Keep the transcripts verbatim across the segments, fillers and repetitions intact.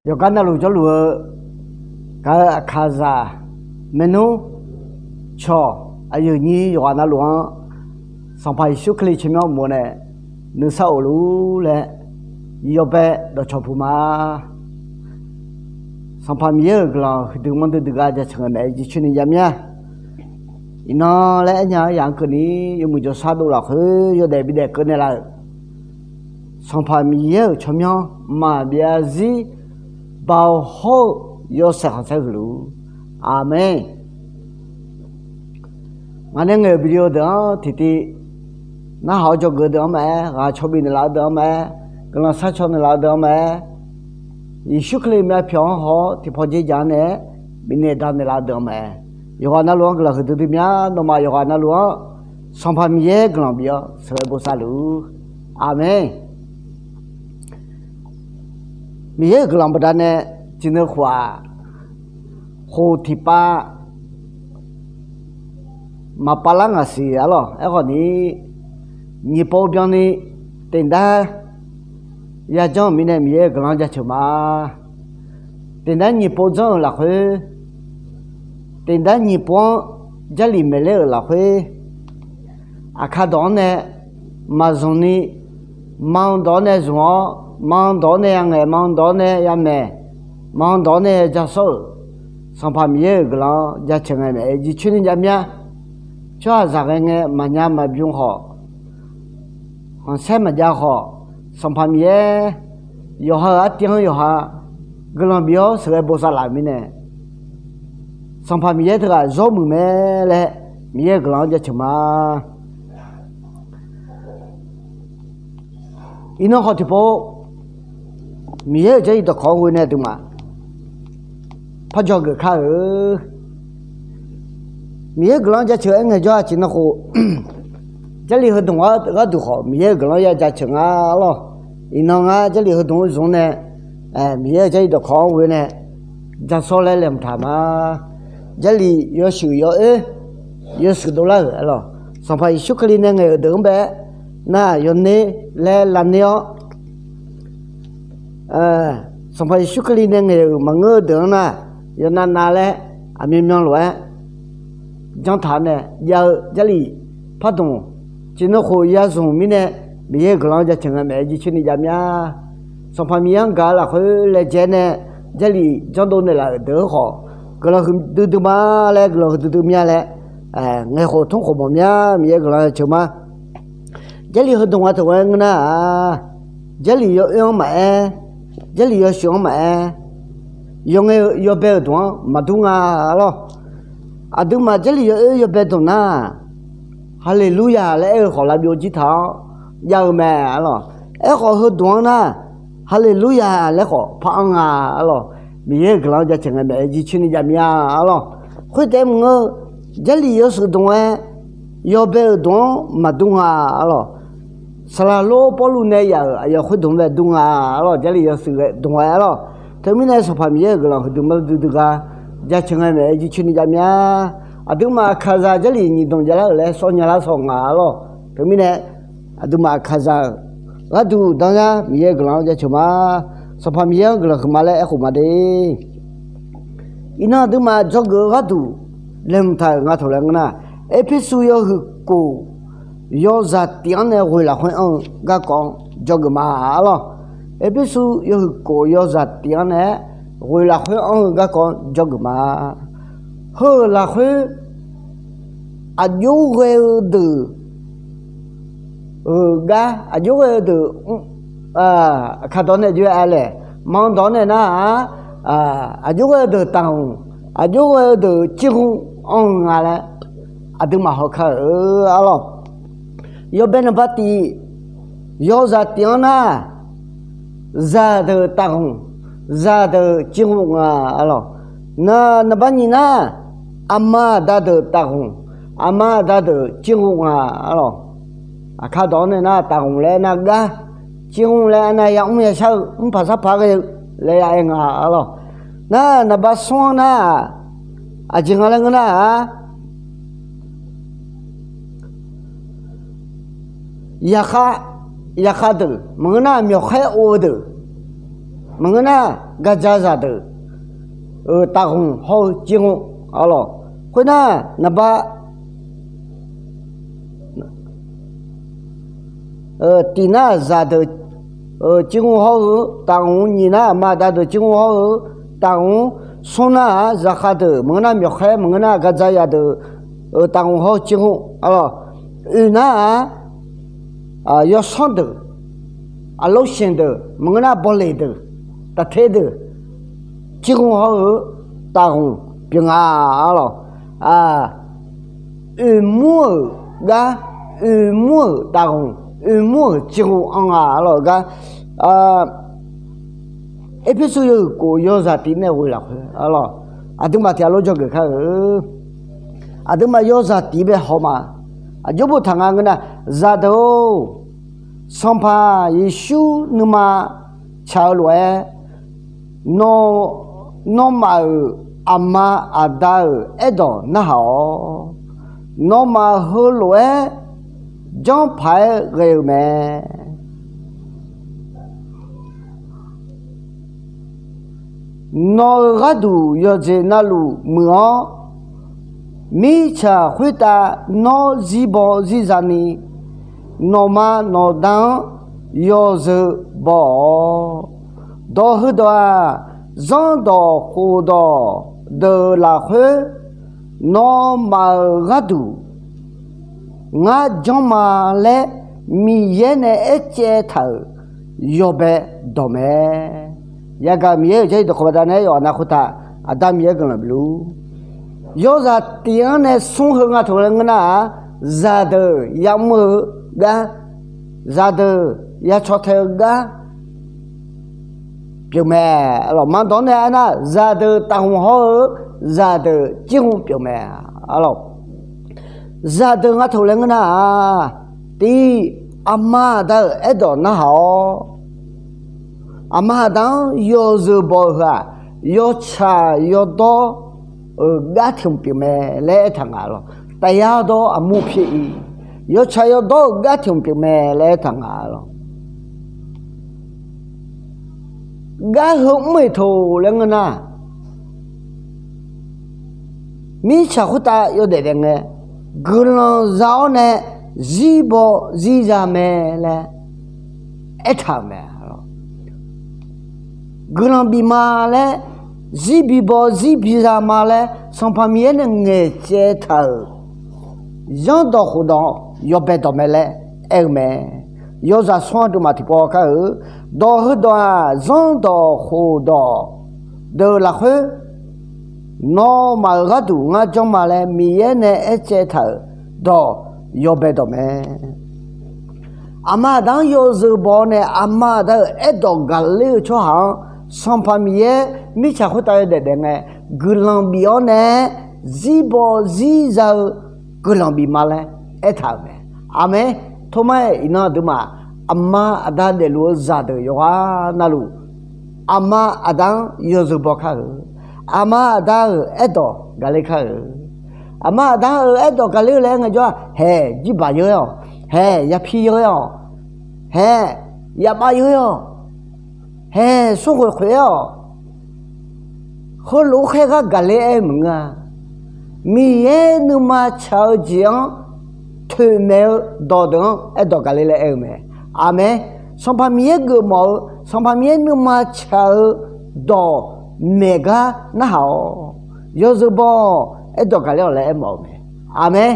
Yawqgar navluf jawrluf-eu gaq-eu Aqkaqzaq maernmr cawq aqyuif nyir yawqghaq navluf-anr Sanqpaq Yeqsur Kali tsawrmyanr uqmov nae nuisar of luf-ur laer yawbae dawqcawq puq ma. Sanqpaq Miqyaer-euq guiqlanq huiqdui manrdui dui gar jaceuq ngae maeq-aer jircoer ni jav mir-a. Iqnan laer aernya-anr yaq-anr keuvni yawmuiq jawrshar dov lafkhoer yawdaef bidaef keuv naeqlaf-euq Sanqpaq Miqyaer-euq tsawrmyanr maqbyav zir baoq hawr-eu yawshaef khanqsaer huiq luf-ur. Aqmeq. Ngaq nae ngaeq-euq video deuq-anr tiqtiv narhaq-awr dzawgeuf-eu deuq-anr maqaer, ghaq caw bif naeqlaf-eu deuq-anr maqaer, guiqlanq sharcaw naeqlaf-eu deuq-anr maqaer, Yeqsur Kali mae pyawq-anr haw-awr tiqpawf dzer jaq-anr nae bifnaeq da naeqlaf-eu deuq-anr maqaer, yawqghaq navluf-anr guiqlanq huiqdui dui mya. Nawmaf yawqghaq navluf-anr Sanqpaq Miqyaer guiqlanq bif-awr sheuqghae bosav luf-ur. Aqmeq. Miqyaer-euq guiqlanq baqdanae tiqnui khof-aq, khof tiqpav maqpav lar ngaq siq arlawr. Aerkhawf ni, nyiq pov byanni teqdar yajanr-euq mirnae Miqyaer-euq guiqlanq-anr jaceuq ma. Teqdar nyiq pov janr-euq lafkhoer, teqdar nyiq pov-anr Jarlif maeqler-euq lafkhoer, Aqkaq dawq-anr nae maqzmq ni, ma-eu dawq-anr nae zmq-awr, ma-eu dawq-anr nae yangaeq, ma-eu dawq-anr nae yamaeq, ma-eu dawq-anr nae ja sawr-euq Sanqpaq Miqyaer-euq guiqlanq-anr jaceuq ngae maeq-aer jircoer ni jav mir-a. Tsawrhaqzaq ghae ngae maqnya maqbymr khawf, khanqsaer maqjav khawf, Sanqpaq Miqyaer yawqha-euq artiv-anr yawqha guiqlanq bif-awr sheuqghae bosav laf-euq mirnae, Sanqpaq Miqyaer teughaq zawrmuiq mae laer Miqyaer-euq guiqlanq-anr jaceuq ma. Iqnan khawf tiqpov, Miqyaer-euq Jarlif dawqkawq-anr ghoe nae aqduimaf par dzawgeuf kar-eu Miqyaer-euq guiqlanq-anr jaceuq-aer ngaejawr aqcif nan khof, Jarlif heudmq gharduq khawf Miqyaer-euq guiqlanq-anr ya jaceuq nga arlawr. Iqnan ngar Jarlif heudmq-anr zmq nae, Miqyaer-euq Jarlif dawqkawq-anr ghoe nae ja sawr laer laeqhmq taq ma. Jarlif yawshuif yawoer yawshuif dovlar-euq arlawr. Sanqpaq Yeqsur Kali nae ngaeq-euq deuq-anr bae nar yawner laer lavner-awr, Sanqpaq Yeqsur Kali nae ngaeq-euq maqngeur-eu deuq-anr nar yawnav nav laer aqmyanmyan lof-aer janr taq-awr nae jav-eu Jarlif pardmq tiqnan khof ya zmq mirnae Miqyaer-euq guiqlanq-anr jaceuq ngae maeq-aer jircoer ni jav mir-a. Sanqpaq Miqyaer-anr gaq-eu lafkhoer laejae nae Jarlif janrdov naeqlaf-euq deuq-anr khawf guiqlanq huiqdui dui ma laer guiqlanq huiqdui dui mir-a laer ngaeq khof tmr khof mawf mir-a. Miqyaer guiqlanq jaceuq ma. Jarlif heudmq-a teuq-aer ngeur nar-aq, Jarlif yawoer-anr maqaer, Jarlif yawshuif-anr maqaer, yawngae-eu yawbae-euq dmq-anr maqdur nga arlawr. Aqduimaf Jarlif yawoer yawbae dmq nar, Haleluya laer aer-eu khawf lavbyov jir taq-awr jav-eu mae arlawr. Aerkhawf heudmq-anr nar, Haleluya laer khawf par anr nga arlawr. Miqyaer-euq guiqlanq-anr jaceuq ngae maeq-aer jircoer ni jav mir-a arlawr. Khoertaef maqngeur, Jarlif yawshuif dmq-aer yawbae-euq dmq-anr maqdur nga arlawr. Saqlaq lor Pawrluv nae yaf-euq aqyawf khoerdmq bae dur nga arlawr. Jarlif yawshuif dmq-aer arlawr. Teumirnae Sanqpaq Miqyaer-euq guiqlanq huiqdui manrdui dui gar jaceuq ngae maeq-aer jircoer ni jav mir-a. Aqduimaf Aqkaqzaq Jarlif nyiq dmq javlar-euq laer sawr nya lar sawq nga arlawr. Teumirnae aqduimaf Aqkaqzaq-euq gharduq danzar Miqyaer-euq guiqlanq-anr jaceuq ma. Sanqpaq Miqyaer-anr guiqlanq huiqma laer aerkhof ma de. Iqnan aqduimaf dzawgeuf-eu gharduq laeqhmq taq-euq nga taq laer ngeur nar, Erpersu yawhuiq kof yawzaq tif-anr nae ghoeq lafkhoer anr-eu garkawv-anr dzawgeuf ma arlawr. Erpersu yawhuiq kof yawzaq tif-anr nae ghoeq lafkhoer anr-eu garkawv-anr dzawgeuf ma. Heu-euq lafkhoer aqjox ghae-eu deuq euq gar, aqjox ghae-eu deuq, Aqkaq dawq nae joe-a laer, manq dawq nae nar-aq, aqjox ghae-eu deuq taqhmq, aqjox ghae-eu deuq cirghmq anr-eu nga laer aqduimaf hawkar-euq arlawr. Yawbae naqba tif, yawzaq tif-anr nar, zaqdeuq taqhmq, zaqdeuq cirghmq nga arlawr. Naqba nyiq nar, aqma aqda deuq taqhmq, aqma aqda deuq cirghmq nga arlawr. Aqkaq dawq-anr nae nar taqhmq laer nar gar, cirghmq laer nar yamr yashar-eu mrpaq sarpaq ghae-eu laer ya aer nga arlawr. Nar naqba smr-anr nar, aqjeq nga laer ngeur nar-aq, yaqkhav, yaqkhav deuq maqngeur nar myawqkhaer ov-eu deuq, Maqngeur nar, gardza zaqdeuq-euq taqghanq hawr-eu cirghov arlawq. Khoernar, naqba tiq nar, zaqdeuq cirghov hawr-eu taqghanq, nyiq nar, aqma aqda deuq cirghov hawr-eu taqghanq, smr nar-aq, zaqkhav deuq maqngeur nar, myawqkhaer maqngeur nar, gardza zaqdeuq-euq taqghanq hawr-eu cirghov arlawq. Oeq nar-aq, yawsanr deuq, aqlorshaeq deuq maqngeur nar, bawleq deuq, taqter deuq, cirghov hawr-eu taqghanq pyeuf nga arlawq. Oeqmur-euq gar, oeqmur-euq taqghanq, oeqmur-euq cirghov anr nga arlawq gar. Erpersu yawhuiq kof yawzaq tif nae ghoe lafkhoer arlawq, aqduimaf tiq ghaq lof dzawgeuf kar-eu. Aqduimaf yawzaq tif bae haw ma. Aqjox boftaq nga ngeur nar, zaqdeuq-or, Sanqpaq Yeqsur nuima tsaq-eu lof-aer, nawmaf-euq aqma aqda-euq aerdawq narhaq-awq. Nawmaf heulof-aer janrpaq-aer ghae-eu mae. Nawq-euq gharduq yawqjeq navluf muiq-awr, mirtsaq khoertav nawr zirbaw zirza ni, nawqma nawqda-anr yawzeu baw-awq. Dawq heudawq-aq, zanrdawq khofdawq deuq lafkhoer, nawmaf-euq gharduq ngar janrma laer Miqyaer nae aercaev taq-euq yawbae dawq mae. Yagaq Miqyaer-euq Jarlif dawqkawq baqdanae yawqha navluf khoertav Aqda Miqyaer guiqlanq bifluf. Yawzaq tif-anr nae smr heu nga taq laer ngeur nar-aq, zaqdeuq yamr-eu gar, zaqdeuq yacaw tae-eu gar pyeufmae. Maqdawq-anr nae aernar, zaqdeuq taqhmq hawr-eu, zaqdeuq cirghov pyeufmae. Zaqdeuq nga taq laer ngeur nar-aq, tiq, aqma aqda-euq aerdawq narhaq-awr, aqma aqda-anr yawzeu baw-eu heu-aq, yawtsaq yawdawr-euq gar tiq hmq pyeufmae laer aertaq nga lawq. Tafyar dawr aqmur pyeuf-ir, yawtsaq yawdawr-euq gar tiq hmq pyeufmae laer aertaq nga lawq. Gar heu mr-euq taq laer ngeur nar, mirtsaq khoertav yawdaef daef ngae, guiqlanq za-awr nae zirbaw zirza mae laer aertaq-euq mae. Guiqlanq bif ma laer, zirbi baw zirbi za ma laer Sanqpaq Miqyaer nae ngaeqcaev taq-euq zanrdawq khofdawq yawbae dawq mae laer aer-eu mae. Yawzaq smr aqduimaf tiqpov kar-eu, dawq heudawq-aq, zanrdawq khofdawq deuq lafkhoer, nawmaf-euq gharduq ngar janrma laer Miqyaer nae aercaev taq-euq dawq yawbae dawq mae. Aqma aqda-anr yawzeu baw-awr nae aqma aqda-euq aerdawq gaqler-eu tsawrhaq-anr, Sanqpaq Miqyaer mirtsaq khoertav yawdaef daef ngae, guiqlanq bif-awr nae zirbaw zirza-eu guiqlanq bif ma laer aertaq-euq mae. Aqmeq. Tormar-aer iqnan aqduimaf aqma aqda daefluf-eu zaqdeuq yawqghaq navluf, aqma aqda-anr yawzeu baw kar-eu, aqma aqda-euq aerdawq gaqler kar-eu. Aqma aqda-euq aerdawq gaqler-eu laer aer ngaejawr-aq, haeq jirbaq yeur-awq, haeq yapir yeur-awq, haeq yaqbav yeur-awq, haeq smrkhoeq khoeq-aer-awq. Heulof-aer khaerghaq gaqler aer-eu maqngeur-a. Miqyaer nuima tsaq-eu jeq-anr toeqmaeq-eu dawqdeuq-anr aerdawq gaqler laer aer-eu mae. Aqmeq. Sanqpaq Miqyaer geufmawf-eu, Sanqpaq Miqyaer nuima tsaq-eu dawq maeq gar narhaq-awq. Yawzeu baw-awq, aerdawq gaqler-awq laer aermawf-eu mae. Aqmeq.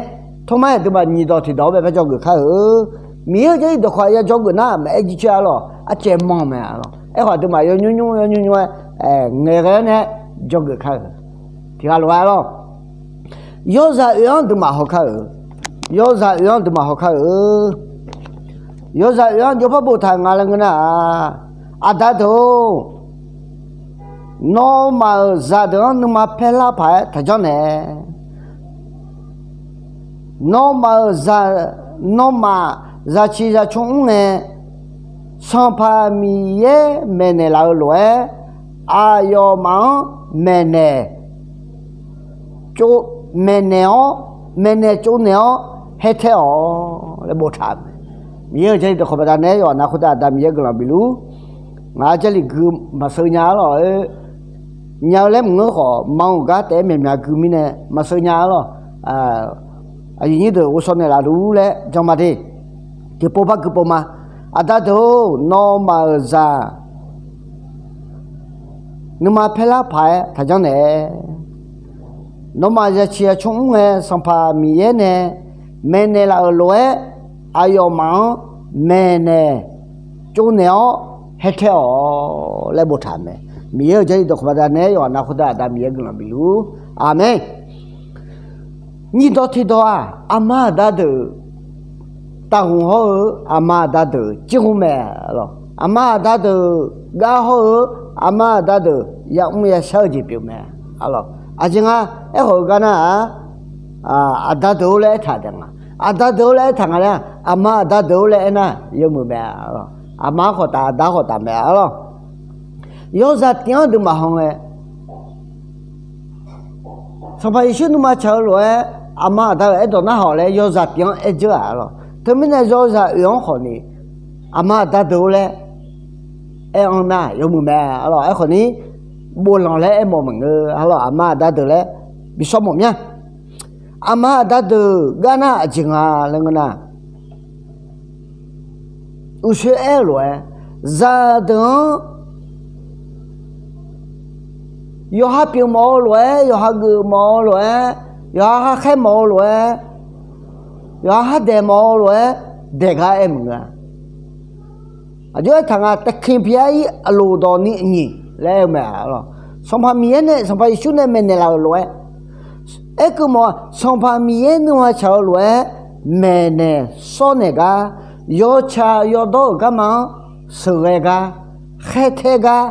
Tormar-aer aqduimaf nyiq dawq tiqdawq-anr bae par dzawgeuf kar-eu. Miqyaer-euq Jarlif dawqkawq ya dzawgeuf nar maqaer jircoer-a lawq, arcaev manq mae-a lawq. Aerkhawf aqduimaf yawnymr nymr yawnymr nymr-aer ngaeqghae-awr nae dzawgeuf kar-eu. Tiqghaq lof-aer lawq. Yawzaq oe-anr aqduimaf haw kar-eu. Yawzaq oe-anr aqduimaf haw kar-eu. Yawzaq oe-anr jawrpar boftaq nga laer ngeur nar-aq, Aqda deuq-or, nawmaf-euq zaqdeuq-anr nuima paerlar paq-aer taqjanr naeq. Nawmaf-euq zaq, nawmaf zaqciq zaqcmr mr ngae, Sanqpaq Miqyaer maeqnaeq laf-eu lof-aer, aqyawfmaf-anr maeqnaeq maeqnaeq-awr, maeqnaeq tsovnaeq-awr haer tae-awq laer boftaq-euq mae. Miqyaer-euq Jarlif dawqkawq baqdanae yawqha navluf khoertav Aqda Miqyaer guiqlanq bifluf. Ngaq-anr Jarlif gui maqseuv nya-ar lawq-oer, nya-eu laer maqngeur khawf, ma-euq gar taef-aer myaqmyaq gui mirnae maqseuv nya-ar lawq. Aqyuif nyir deuq ghovshaw naeqlaf luf-ur laer jan ma de. Tiqpov par gui pov ma. Aqda deuq-or, nawmaf-euq zaq nuima paerlar paq-aer taqjanr naeq-a. Nawmaf zaqciq zaqcmr mr ngae, Sanqpaq Miqyaer nae maeqnaeq laf-euq lof-aer, aqyawfmaf-anr maeqnaeq tsovnaeq-awr haer tae-awq laer boftaq mae. Miqyaer-euq Jarlif dawqkawq baqdanae yawqghaq nav khoertav Aqda Miqyaer guiqlanq bifluf-ur. Aqmeq. Nyiq dawq tiq dawq-aq, aqma aqda deuq taqhmq hawr-eu, aqma aqda deuq cirghov mae. Aqma aqda deuq gar hawr-eu, aqma aqda deuq yamr yashar-eu jeq pyeuf mae. Aqjeq nga, aerkhawf-eu gar nar-aq, aqda deuq-or laer aertaq taef nga. Aqda deuq-or laer aertaq nga laer, aqma aqda deuq-or laer aernar yawmuiq mae. Aqma-anr khawf taf, aqda-anr khawf taf mae-a lawq. Yawzaq tif-anr aqduimaf hawngae, Sanqpaq Yeqsur nuima tsaq-eu lof-aer, aqma aqda-euq aerdawq narhaq-awq laer yawzaq tif-anr aerdzeur-aq lawq. Teumirnae yawzaq oeq-anr khawfni, aqma aqda deuq-or laer aer-anr nar yawmuiq mae-a lawq. Aerkhawfni, boflanq laer aermawf maqngeur-a lawq. Aqma aqda deuq laer bishawr mawf mya. Aqma aqda deuq gar nar aqjeq nga laer ngeur nar, uqshoe aer-eu lof-aer, zaqdeuq-anr yawqha pyeuf mawf-eu lof-aer, yawqha geuf mawf-eu lof-aer, yawqha kharkhaer mawf-eu lof-aer, yawqha khardaeq mawf-eu lof-aer daeq gar aer maqngeur-a. Aqjox aertaq nga, ตะเคียนพระ ir aqloq dawq ni nyiq laer aer-eu mae-a lawq. Sanqpaq Miqyaer nae, Sanqpaq Yeqsur nae maeqnaeq laf-euq lof-aer, aerkeuv mawf-a, Sanqpaq Miqyaer nuima tsaq-eu lof-aer maeqnaeq sawrnaeq gar, yawtsaq yawdawr-euq garma-anr sheuqghae gar, khaertae gar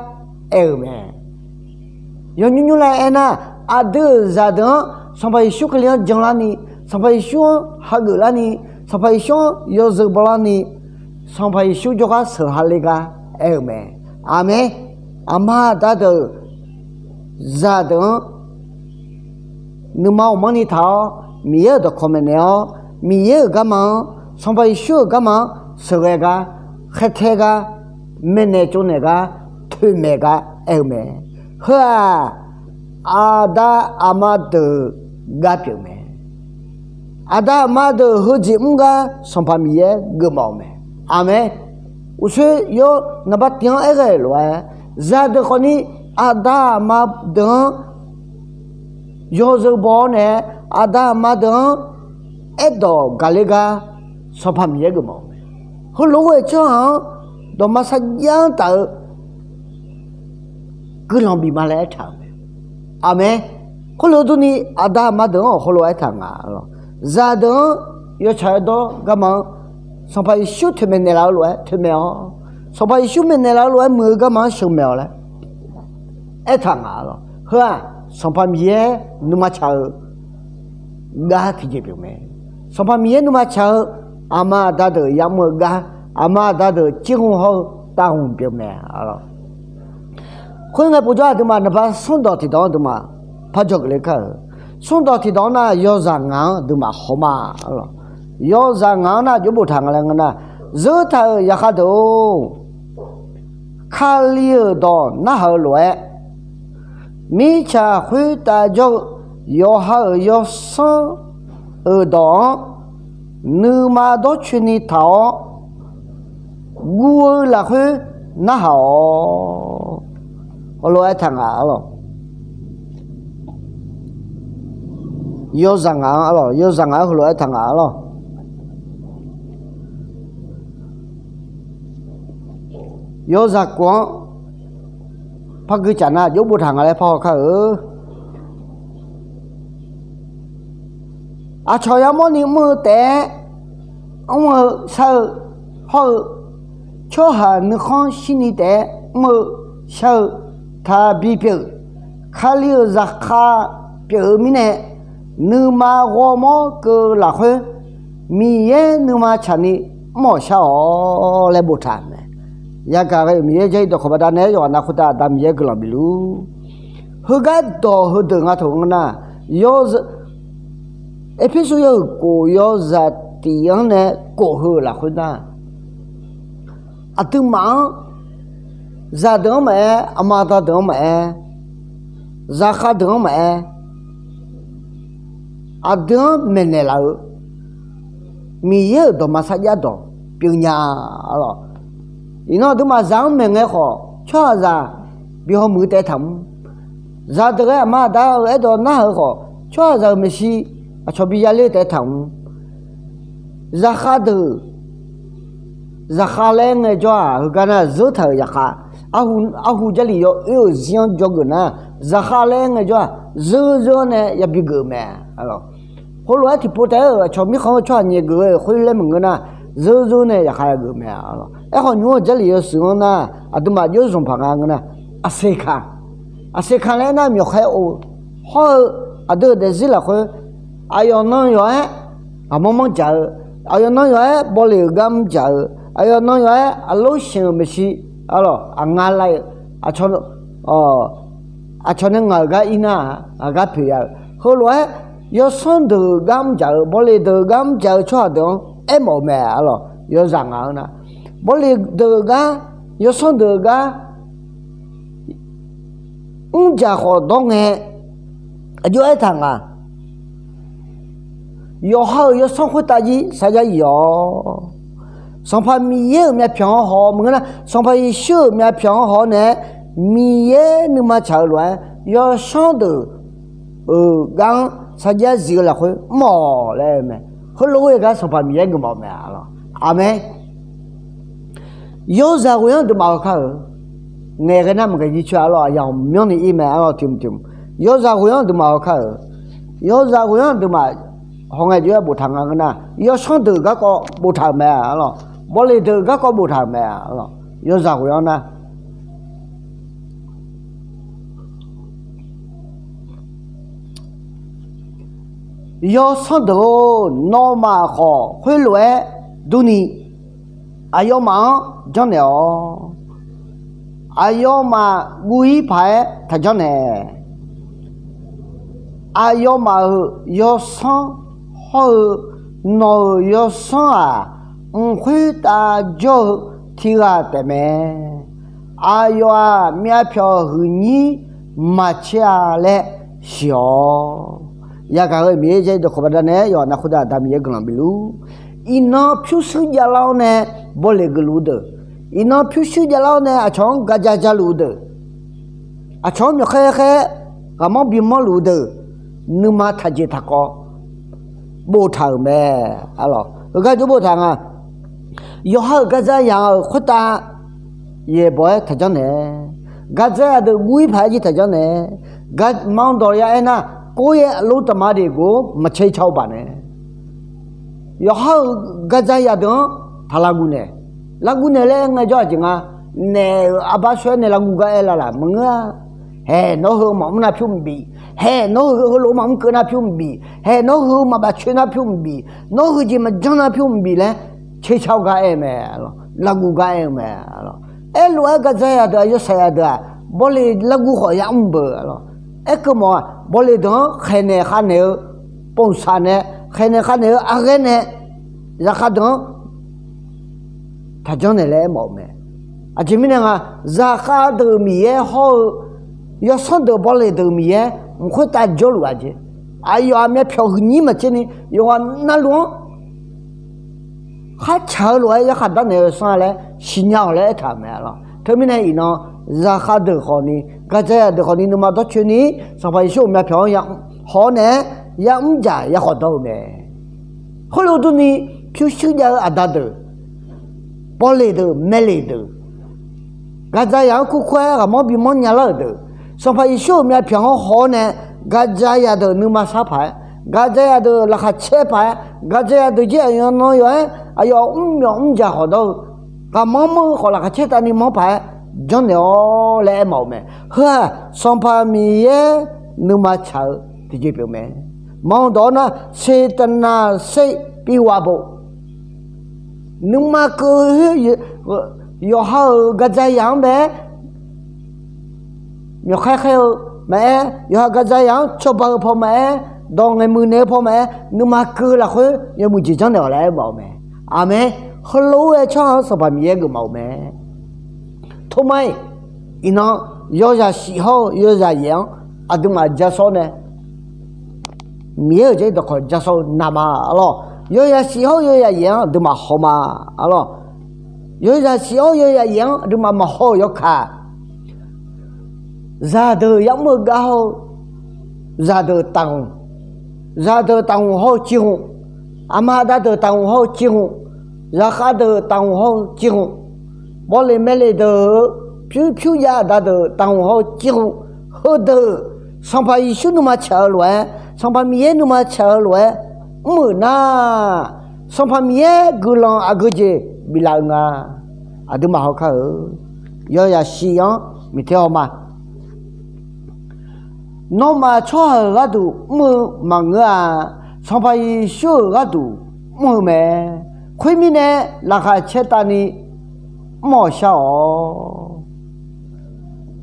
aer-eu mae. Yawnymr nymr laer aernar, aqdui-euq zaqdeuq-anr Sanqpaq Yeqsur Kali-anr janlarni, Sanqpaq Yeqsur-anr hageuf larni, Sanqpaq Yeqsur-anr yawzeu bawlarni, Sanqpaq Yeqsur jawrgar sheuq ha le gar aer-eu mae. Aqmeq. Aqma aqda deuq zaqdeuq-anr nuima ghawqmanrni taq-awr, Miqyaer-euq dawqkawq maeqnaeq-awr, Miqyaer-euq garma-anr, Sanqpaq Yeqsur-euq garma-anr sheuqghae gar, khaertae gar, maeqnaeq tsovnaeq gar, toeqmaeq gar aer-eu mae. Heu-aq, aqda aqma deuq gar pyeuf mae. Aqda aqma deuq heujeq mr gar Sanqpaq Miqyaer geufmawf-eu mae. Aqmeq. Uqshoe yawr naqba tiv-anr aerghae-euq lof-aer, zaqdeuq khawfni aqda aqma deuq-anr yawzeu baw-awr nae, aqda aqma deuq-anr aerdawq gaqler gar Sanqpaq Miqyaer geufmawf-eu mae. Heulof-aer ghoe-eu tsawrhaq-anr dawqma sarjax-anr taf-eu guiqlanq bif ma laer aertaq-euq mae. Aqmeq. Khoerlof durni, aqda aqma deuq-anr awq heulof-aer aertaq nga lawq. Zaqdeuq-anr yawtsaq yawdawr garma-anr Sanqpaq Yeqsur toeqmaeq naeqlaf-eu lof-aer toeqmaeq-awr, Sanqpaq Yeqsur maeqnaeq laf-eu lof-aer muiq-eu garma-anr sheuqmaeq-awq laer aertaq nga lawq. Heu-aq, Sanqpaq Miqyaer nuima tsaq-eu gar tiqjeq pyeuf mae. Sanqpaq Miqyaer nuima tsaq-eu aqma aqda deuq yamr-eu gar, aqma aqda deuq cirghov hawr-eu tavghmq pyeuf mae-a lawq. Khoerngae povjawr aqduimaf naqba smr dawq tiqdawq-anr aqduimaf par dzawgeuf le kar-euq. Smr dawq tiqdawq-anr nar, yawzaq ngaq-anr aqduimaf hawma-a lawq. Yawzaq ngaq-anr nar jov boftaq nga laer ngeur nar, zeur taq-euq yaqkhaer deuq-or, Kali-euq dawq narhaq-eu lof-aer, mirtsaq khoertav jawr-eu yawqha-euq yawsanr-euq dawq-anr nuima dawrcoeni taq-awr guv-eu lafkhoer narhaq-awq. Heulof-aer aertaq nga-a lawq. Yawzaq ngaq-anr, yawzaq ngaq-anr heulof-aer aertaq nga-a lawq. Yawzaq kof-anr par gui tsaf nar jov boftaq nga laer par haw kar-euq. Aqcawq yamawrni mr-eu taef-aer mr-eu shar-eu hawr-eu, tsawrhaq nuikhanr shirni taef-aer mr-eu shar-eu taqbi pyeuf, Kali-euq zaqkhav pyeuf-eu mirnae, nuima ghawrmawr keuv-eu lafkhoer Miqyaer nuima tsaqni mr-awq shar-awq laer boftaq mae. Yagaq ghae-euq Miqyaer Jarlif dawqkawq baqdanae yawqghaq nav khoertav Aqda Miqyaer guiqlanq bifluf-ur. Heugar dawq heudeuq nga taq ngeur nar, yawzeu Erpersu yawhuiq kof yawzaq tif-anr nae kof heu-euq lafkhoer nar, aqduimaf-anr Zaqdeuq-anr maqaer, aqma aqda deuq-anr maqaer, zaqkhav deuq-anr maqaer, aqdui-anr maeqnaeq laf-eu Miqyaer-euq dawqma sarjax dawq pyeuf nya-a lawq. Iqnan aqduimaf zaq-anr maeqngae khawf, tsawrhaqzaq bi hawmuiq-eu taef taq mr. Zaqdeuq-aer aqma aqda-euq aerdawq narhaq-eu khawf, tsawrhaqzaq-euq maeqshi aqcawq bi yaler-eu taef taq mr. Zaqkhav deuq, zaqkhav laer ngaejawr-aq, heugar nar zeur taq-euq zaqkhav, arhu Jarlif yawoer-euq zir-anr dzawgeuf nar, zaqkhav laer ngaejawr-aq, zeur zeur-anr nae yabi geuf-eu mae. Khoerlof-aer tiqpov taef-aer-euq aqcawq mirkhanq-eu tsawrhaq nyaef geuf-eu khoer laer maqngeur nar, zeur zeur nae zaqkhav yageuf mae. Aerkhawf nymr-eu Jarlif yawshuif-anr nar, aqduimaf jawr zanqpaq nga ngeur nar, aqseq kaq, aqseq kaq laer nar myawqkhaer-eu hawr-eu aqdui-euq daefzir lafkhoer, aqyawf nan yawq-aer ghaqmanr manr dzaq-eu, aqyawf nan yawq-aer bawle-euq gar mr dzaq-eu, aqyawf nan yawq-aer aqlor shaeq-euq maeqshi, aqlawq aqnga lav-eu, aqcawq nae ngaq-euq gar ir nar-aq, aqgar poeq ya-eu. Heulof-aer yawsanr deuq-euq gar mr dzaq-eu, bawle deuq-euq gar mr dzaq-eu tsawrhaq deuq-anr aermawf-eu mae. Aqlawq yawzaq ngaq-eu nar, bawle deuq-euq gar, yawsanr deuq-euq gar mr dzaq khawf dawr ngae, aqjox aertaq nga. Yawqha-euq yawsanr khoertav jir sarjax yif-awq. Sanqpaq Miqyaer-euq myavpyawq-anr haw-awr maqngeur nar, Sanqpaq Yeqsur-euq myavpyawq-anr haw-awr nae, Miqyaer nuima tsaq-eu lof-aer yawsanr deuq-euq gar-anr sarjax zif-eu lafkhoer mr-awq laer aer-eu mae. Heulof-aer gar Sanqpaq Miqyaer geufmawf-eu mae. Aqmeq. Yawzaq ghoe-anr aqduimaf haw kar-euq. Ngaeq ghae nar maqgaq jircoer-a lawq, aqyawf aqmyanni ir mae. Arlawq tiq mq tiq mq. Yawzaq ghoe-anr aqduimaf haw kar-euq. Yawzaq ghoe-anr aqduimaf haw ngae jov-aer boftaq nga ngeur nar, yawsanr deuq garkawv boftaq-euq mae. Arlawq bawle deuq garkawv boftaq-euq mae. Arlawq yawzaq ghoe-anr nar, yawsanr deuq-or, nawmaf khawf khoerlof-aer durni, aqyawfmaf-anr janrnaeq-awq. Aqyawfmaf guv-ir paq-aer taqjanr naeq. Aqyawfmaf-euq yawsanr hawr-eu nawq-euq yawsanr-aq, mq khoertav jawr-eu tiq ghaq taefmae. Aqyawf-aq, myavpyawq huiqnyir maqcaer-a laer siq-awq. Yagaq-eu Miqyaer jar-ir dawqkawq baqdanae yawqha-anr khoertav Aqda Miqyaer guiqlanq bifluf. Iqnan pyurshuir javlar-awr nae bawleq geufluf-eu deuq, iqnan pyurshuir javlar-awr nae aqcawq-anr gaqja jaluf-eu deuq, aqcawq-anr myawqkhaer khaer ghaqmanr bimanr luf-eu deuq, nuima taqjeq taqkawv boftaq-euq mae. Arlawq heugar jov boftaq nga. Yawqha-euq gaqdzaq yaq-euq khoertav yaeqbawq-aer taqjanr naeq. Gaqdzaq yaq deuq guv-ir paq-aer jir taqjanr naeq. Gaq-, manr dawq ya aernar, kov-aer aqlor taqma deq gov maqcaer caw-eu baq nae. Yawqha-euq gaqdzaq yaq deuq-anr taq lavguv naeq. Lavguv naeq laer aer ngaejawr aqjeq nga, naeq-euq arbar shawr-aer nae lavguv gar aer lalaq maqngeur-a. Haeq, nawr heu maqmr nar pyur maqbif. Haeq, nawr heu heulof maqmr keuv nar pyur maqbif. Haeq, nawr heu maqbaf coer nar pyur maqbif. Nawr heujeq maqjanr nar pyur maqbif laer, caer car-eu gar aer-eu mae. Lavguv gar aer-eu mae. Aerlof-aer gaqdzaq yaq deuq-aq, yawshaq yaq deuq-aq, bawleq lavguv khawf yamr beu. Aerkeuv mawf-aq, bawleq deuq-anr khaeqnaeq khavnaeq-eu, pov saq nae khaeqnaeq khavnaeq-eu aqghaer nae, zaqkhav deuq-anr taqjanr naeq laer aermawf-eu mae. Aqjeq mirnae nga, zaqkhav deuq Miqyaer hawr-eu, yawsanr deuq bawleq deuq Miqyaer mq khoertav jawrluf-a jeq. Aqyawf-aq myavpyawq huiqnyir maqcaer ni yawqghaq navluf-anr khartsaq-eu lof-aer yarkhaq darnaeq-eu sanr-a laer siqnya-awq laer aertaq-euq mae. Arlawq teumirnae iqnan zaqkhav deuq khawfni, gaqdzaq yaq deuq khawfni nuima dawrcoeni, Sanqpaq Yeqsur-euq myavpyawq-anr haw-awr naeq-aer yamr dzaq yakhawf dawr-eu mae. Khoerlof durni, pyurshuir jav-eu aqda deuq, bawleq deuq, maeqleq deuq, gaqdzaq yaq-anr kurkur-aer ghaqmanr bimanr nyalar-euq deuq, Sanqpaq Yeqsur-euq myavpyawq-anr haw-awr nae, gaqdzaq yaq deuq nuima sar paq-aer, gaqdzaq yaq deuq laqkhaq caer paq-aer, gaqdzaq yaq deuq jir aqyawf nan yawf-aer aqyawf mrmyawf mrdzaq khawf dawr-eu, ghaqmanr manr-eu khawf laqkhaq caer tavni manr paq-aer janrnaeq-awr laer aermawf-eu mae. Heu-aq, Sanqpaq Miqyaer nuima tsaq-eu tiqjeq pyeuf mae. Manq dawq-awr nar, seqtaqnaq ser piwa bo. Nuima keuv-eu yawqha-euq gaqdzaq yaq-anr bae-aer, myawqkhaer khaer-eu maqaer, yawqha gaqdzaq yaq-anr cawba-eu paw maqaer, dawq ngaeqmuiq naeq-eu paw maqaer, nuima keuv-eu lafkhoer yawmuiq jeq janrnaeq-awq laer aermawf-eu mae. Aqmeq. Heulof-aer tsawrhaq-anr Sanqpaq Miqyaer geufmawf-eu mae. Tormar-iq Iqnan, yawzaq shif hawr-eu yawzaq yaef-anr aqduimaf ja sawr nae, Miqyaer-euq jar-ir dawqkawq ja sawr-eu navma arlawr. Yawzaq shif hawr-eu yawzaq yaef-anr aqduimaf haw ma arlawr. Yawzaq shif hawr-eu yawzaq yaef-anr aqduimaf maqhaw-euq yawkaq, zaqdeuq yamr-eu gar hawr-eu, zaqdeuq taqhmq, zaqdeuq taqhmq hawr-eu cirhmq, aqma aqda deuq taqhmq hawr-eu cirhmq, zaqkhav deuq taqhmq hawr-eu cirhmq, bawleq maeqleq deuq-eu pyur pyur jav aqda deuq taqhmq hawr-eu cirhmq, heudeuq Sanqpaq Yeqsur nuima tsaq-eu lof-aer, Sanqpaq Miqyaer nuima tsaq-eu lof-aer mr-euq nar, Sanqpaq Miqyaer guiqlanq aqgeu jeq biflaf-eu nga. Aqduimaf haw kar-eu, yawzaq shif-anr miqter haw ma. Nawmaf tsawrhaq-euq gharduq mr-eu maqngeur-a. Sanqpaq Yeqsur-euq gharduq mr-eu mae. Khoermirnae, laqkhaq caertavni mr-awq shar-awq.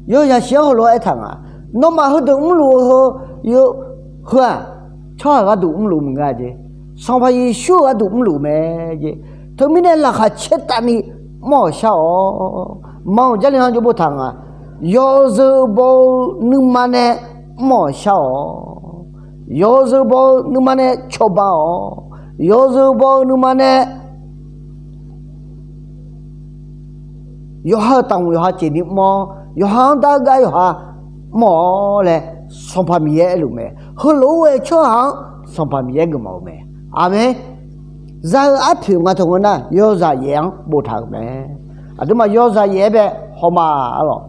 Yawzaq shif-anr heulof-aer aertaq nga, nawmaf heudeuq mrluf-eu heu, heu-aq, tsawrhaq gharduq mrluf maqngeur-a jeq. Sanqpaq Yeqsur-euq gharduq mrluf mae jeq. Teumirnae laqkhaq caertavni mr-awq shar-awq. Manq-euq Jarlif-anr jawr boftaq nga, yawzeu baw-eu nuima nae mr-awq shar-awq. Yawzeu baw-eu nuima nae cawba-awq. Yawzeu baw-eu nuima nae yawqha-euq taqhmq yawqha ceqni mr-awr, yawqha-anr dar-eu gar yawqha mr-awr laer Sanqpaq Miqyaer aerluf mae. Heulof-aer ghae-eu tsawrhaq-anr Sanqpaq Miqyaer geufmawf-eu mae. Aqmeq. Za-eu arpoeq nga teu ngeur nar, yawzaq yaef-anr boftaq-euq mae. Aqduimaf yawzaq yaef-aer bae hawma arlawq.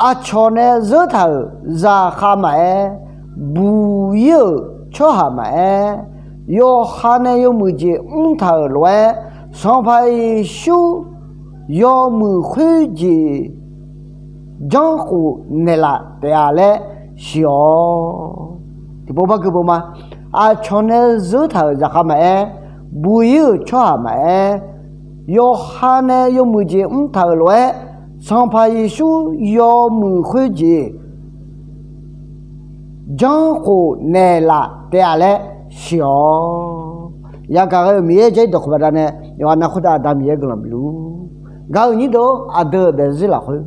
Aqcawq nae zeur taq-euq zaqkhav maqaer, buq-ir-euq tsawrhaq maqaer, yawqha nae yawmuiq jeq mrtaq-euq lof-aer, Sanqpaq Yeqsur yawmuiq khoerjeq janrkhof naeqlaf taef-a laer siq-awq. Tiqpov bargeu pov ma. Aqcawq nae zeur taq-euq zaqkhav maqaer, buq-ir-euq tsawrhaq maqaer, yawqha nae yawmuiq jeq mrtaq-euq lof-aer, Sanqpaq Yeqsur yawmuiq khoerjeq janrkhof naeqlaf taef-a laer siq-awq. Yagaq ghae-euq Miqyaer jar-ir dawqkawq baqdanae yawqha nav khoertav Aqda Miqyaer guiqlanq bifluf. Gaq-euq nyir deuq-or, aqdui-euq daefzir lafkhoer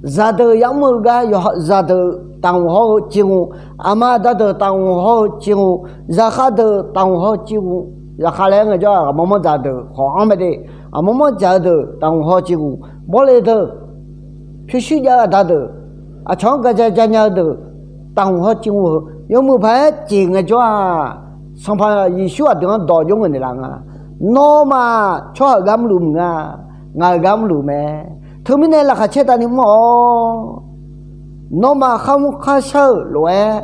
zaqdeuq yamr-eu gar, zaqdeuq taqhmq hawr-eu cirhmq, aqma aqda deuq taqhmq hawr-eu cirhmq, zaqkhav deuq taqhmq hawr-eu cirhmq, zaqkhav laer ngaejawr-aq, aqmawr manr dzaq deuq khawf-anr mae de, aqmawr manr dzaq-eu deuq taqhmq hawr-eu cirhmq, bawleq deuq, pyurshuir jav-eu aqda deuq, aqcawq-anr gaja janya-eu deuq, taqhmq hawr-eu cirhmq heu yawmuiq paq-aer jeq ngaejawr-aq, Sanqpaq Yeqsur aqdui-anr dawq jawr ngeur naeqlaf nga. Nawmaf tsawrhaq-euq gar mrluf maqngeur-a. Ngaq-euq gar mrluf mae. Teumirnae laqkhaq caertavni mr-awq. Nawmaf kharmr kharshar-euq lof-aer,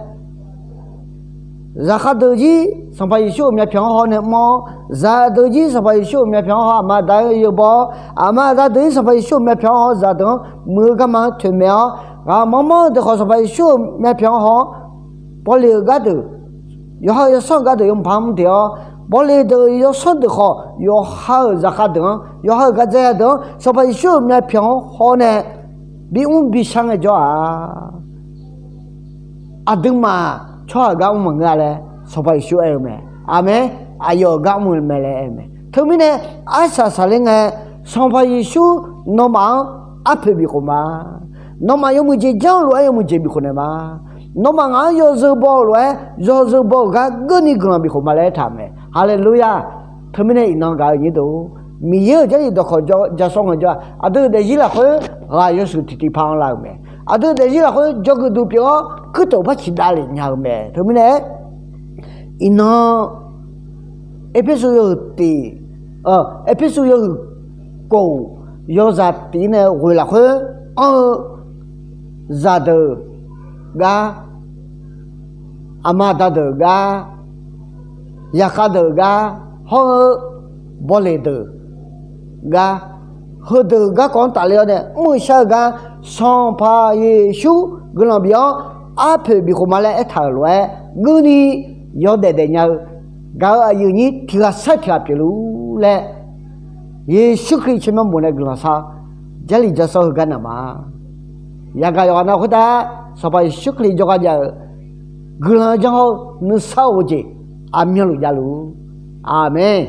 zaqkhav deuq jir Sanqpaq Yeqsur-euq myavpyawq-anr haw nae mr-awr, zaqdeuq jir Sanqpaq Yeqsur-euq myavpyawq-anr haw, aqma aqda-anr yawbaw-awr, aqma aqda deuq jir Sanqpaq Yeqsur-euq myavpyawq-anr haw, zaqdeuq-anr muiq-eu garma-anr toeqmaeq-awr, ghaqmanr manr-eu deuq khawf Sanqpaq Yeqsur-euq myavpyawq-anr haw-awr, bawleq-eu gardeuq, yawqha-euq yawsanr-eu gardeuq yawmuiq paq-anr mr deuq-awr, bawleq deuq-euq yawsanr deuq khawf yawqha-euq zaqkhav deuq-anr, yawqha-euq gaqdzaq ya deuq-anr Sanqpaq Yeqsur-euq myavpyawq-anr haw nae bimr bishar ngaejawr-aq, aqduimaf tsawrhaq-euq gar mr maqngeur-a laer Sanqpaq Yeqsur aer-eu mae. Aqmeq. Aqyawf-euq gar mr-eu mae laer aer-eu mae. Teumirnae arsaq saqler ngae, Sanqpaq Yeqsur nawmaf-anr arpoeq bifkhof ma. Nawmaf yawmuiq jeq janr-eu lof-aer yawmuiq jeq bifkhof naeq ma. Nawmaf ngaq-anr yawzeu baw-eu lof-aer yawzeu baw-euq gar geurni guiqlanq bifkhof ma laer aertaq-euq mae. Haleluya! Teumirnae iqnan gaq-euq nyir deuq, Miqyaer-euq Jarlif dawqkawq ja sawr ngaejawr-aq, aqdui-euq daefzir lafkhoer ghaq yawshuif tiqtiqpaq-anr lar-euq mae. Aqdui-euq daefzir lafkhoer jawrgeuf duq pyeuf-awr kuirtof barciq davlef nya-eu mae. Teumirnae iqnan Erpersu yawhuiq tiq, Erpersu yawhuiq kof, yawzaq tiq nae ghoeq lafkhoer anr-eu zaqdeuq gar, aqma aqda deuq gar, zaqkhav deuq gar, hawr-eu bawleq deuq gar, heudeuq garkawv-anr tafler-awr nae mr-eu shar-eu gar, Sanqpaq Yeqsur guiqlanq bif-awr arpoeq bifkhof ma laer aertaq-euq lof-aer geurni yawdaef daefnya-eu gaq-euq aqyuif nyir tiq ghaq sar tiq ghaq pyeufluf laer, Yeqsur Kali tsawrmyanr bof nae guiqlanq shar-awr, Jarlif ja sawr heugar naq ma. Yagaq yawqghaq nav khoertav Sanqpaq Yeqsur Kali jawrgar jav-eu guiqlanq janr hawr-eu nuisar of-eu jeq aqmyanluf javluf. Aqmeq.